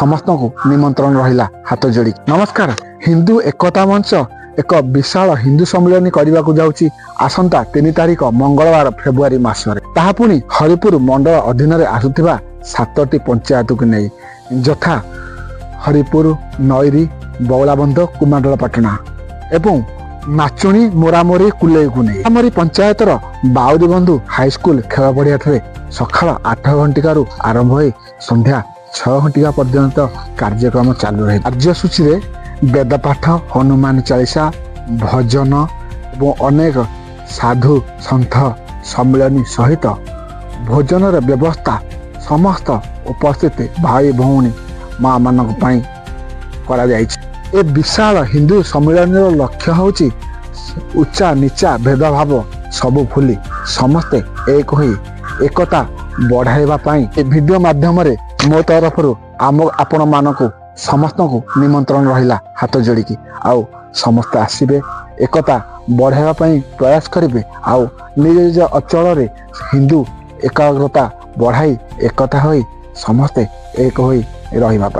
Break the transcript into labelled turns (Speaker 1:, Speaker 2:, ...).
Speaker 1: ସମସ୍ତଙ୍କୁ ନିମନ୍ତ୍ରଣ ରହିଲା ହାତ ଯୋଡ଼ି। ନମସ୍କାର। ହିନ୍ଦୁ ଏକତା ମଞ୍ଚ ଏକ ବିଶାଳ ହିନ୍ଦୁ ସମ୍ମିଳନୀ କରିବାକୁ ଯାଉଛି ଆସନ୍ତା 3 ତାରିଖ ମଙ୍ଗଳବାର, ଫେବୃଆରୀ ମାସରେ। ତାହା ପୁଣି ହରିପୁର ମଣ୍ଡଳ ଅଧୀନରେ ଆସୁଥିବା ସାତଟି ପଞ୍ଚାୟତକୁ ନେଇ, ଯଥା ହରିପୁର, ନଈରୀ, ବଉଳାବନ୍ଧ, କୁମାଣ୍ଡଳପାଟଣା ଏବଂ ନାଚୁଣୀ, ମୋରାମୋରି, କୁଲେଇକୁ ନେଇ। ଆମରି ପଞ୍ଚାୟତର ବାଉରୀବନ୍ଧୁ ହାଇସ୍କୁଲ ଖେଳ ପଡ଼ିଆଠାରେ ସକାଳ 8 ଘଣ୍ଟିକାରୁ ଆରମ୍ଭ ହୋଇ ସନ୍ଧ୍ୟା 6 ଘଣ୍ଟିକା ପର୍ଯ୍ୟନ୍ତ କାର୍ଯ୍ୟକ୍ରମ ଚାଲୁ ରହେ। କାର୍ଯ୍ୟସୂଚୀରେ ବେଦପାଠ, ହନୁମାନ ଚାଳିଶା, ଭଜନ ଏବଂ ଅନେକ ସାଧୁ ସନ୍ଥ ସମ୍ମିଳନୀ ସହିତ ଭୋଜନର ବ୍ୟବସ୍ଥା ସମସ୍ତ ଉପସ୍ଥିତ ଭାଇ, ଭଉଣୀ, ମା ମାନଙ୍କ ପାଇଁ କରାଯାଇଛି। ଏ ବିଶାଳ ହିନ୍ଦୁ ସମ୍ମିଳନୀର ଲକ୍ଷ୍ୟ ହେଉଛି ଉଚ୍ଚା ନିଚା ଭେଦଭାବ ସବୁ ଭୁଲି ସମସ୍ତେ ଏକ ହୋଇ ଏକତା ବଢ଼ାଇବା ପାଇଁ। ଏ ଭିଡ଼ିଓ ମାଧ୍ୟମରେ ମୋ ତରଫରୁ ଆମ ଆପଣମାନଙ୍କୁ ସମସ୍ତଙ୍କୁ ନିମନ୍ତ୍ରଣ ରହିଲା ହାତ ଯୋଡ଼ିକି। ଆଉ ସମସ୍ତେ ଆସିବେ, ଏକତା ବଢ଼ାଇବା ପାଇଁ ପ୍ରୟାସ କରିବେ ଆଉ ନିଜ ନିଜ ଅଞ୍ଚଳରେ ହିନ୍ଦୁ ଏକାଗ୍ରତା ବଢ଼ାଇ ଏକତା ହୋଇ ସମସ୍ତେ ଏକ ହୋଇ ରହିବା ପାଇଁ।